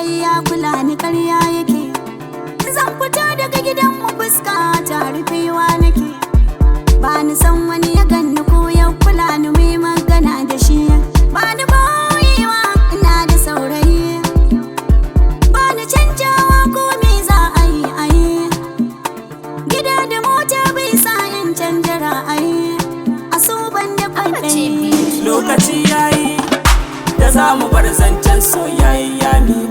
wai ya kula ni, karya yake. Zan fito daga gidan mu fuska ta rufewa nake. Ba ni san wani ya ganni ko ya kula ni mai magana da shi. Ba ni boyewa, ina da saurayi. Ba ni canjawa, ko me za a yi a yi. Gida da mota bai sa in canja ra'ayi. A so ban da kwaɗayi. Lokaci yayi da za mu bar zancen soyayya mi